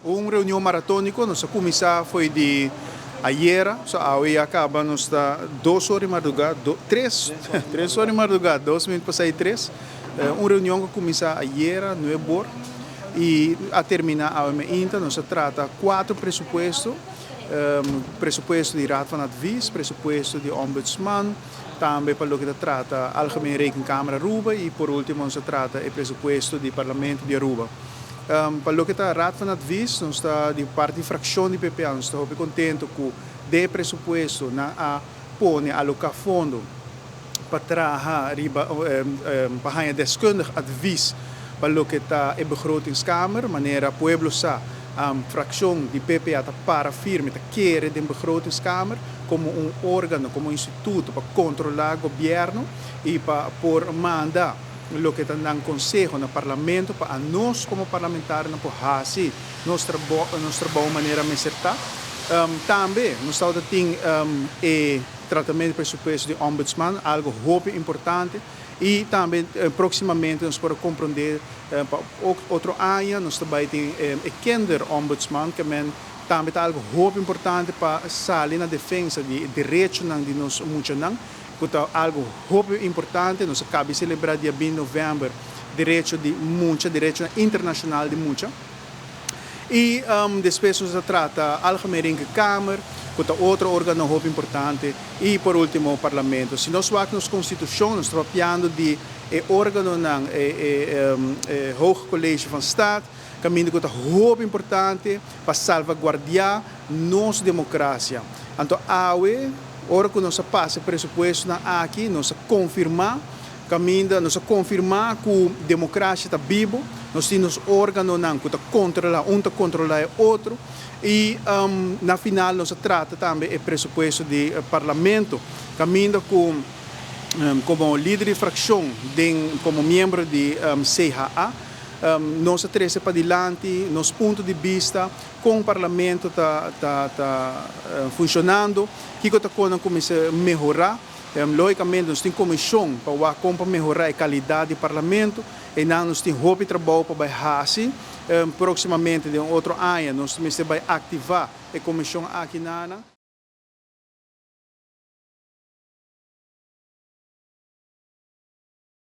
Un reunion maratóniko, nos a kuminsá for di ayera, so awe a kaba nos ta 2 or di mardugá, 3 or di mardugá, 2 minüt pasá 3. Un reunion ku a kuminsá ayera, 9 or, i a terminá awe mainta. Nos a trata kuater presupuesto, presupuesto di Raad van Advies, presupuesto di Ombudsman, tambe pa loke ta trata Algemene Rekenkamer Aruba i por último nos a trata e presupuesto di Parlamento di Aruba. Pa loke ta Raad van Advies, nos ta di parti frakshon di PPA, nos ta kontentu ku e presupuesto nan a pone aloká fondo pa traha riba pa haña deskundig advies pa loke ta e begrotingskamer, manera pueblo sa, frakshon di PPA ta para firme, ta kere den begrotingskamer komo un órgano, komo un instituto pa kontrolá gobièrnu i pa por manda loke ta nan konseho na parlamento pa nos komo parlamentario por hasi nos trabou manera mester ta. Tambe nos tin e tratamentu di presupuesto di ombudsman, algu hopi importante, i tambe próksimamente nos por komprondé pa otro aña nos tambe tin e kinderombudsman, ku tambe ta algu hopi importante pa sali na defensa di derechonan di nos muchanan, ku ta algu hopi importante. Nos a kaba di selebrá dia 20 di novèmber derecho di mucha, derecho internashonal di mucha. I despues nos a trata Algemene Rekenkamer, ku ta otro órgano hopi importante, i por último parlamento. Si nos wak nos konstitushon, nos ta papiando di e órganonan e Hoog College van Staat, kaminda ku ta hopi importante pa salvaguardiá nos demokrasia. Anto, awe, ora ku nos a pasa presupuestonan aki, nos a konfirmá kaminda, nos a konfirmá ku demokrasia ta bibu, nos tin órganonan ku ta kontrolá, un ta kontrolá otro, i na final nos a trata tambe e presupuesto di parlamento, kaminda ku komo lider di frakshon, komo miembro di CHA, nos a trese padilanti nos punto di bista kon parlamento ta funshonando, kiko ta kon kuminsá mehorá. Lógikamente, nos tin komishon pa kon mehorá e kalidat di parlamento i nos tin hopi trabou pa bai hasi. Próksimamente, den otro aña, nos bai aktivá e komishon aki na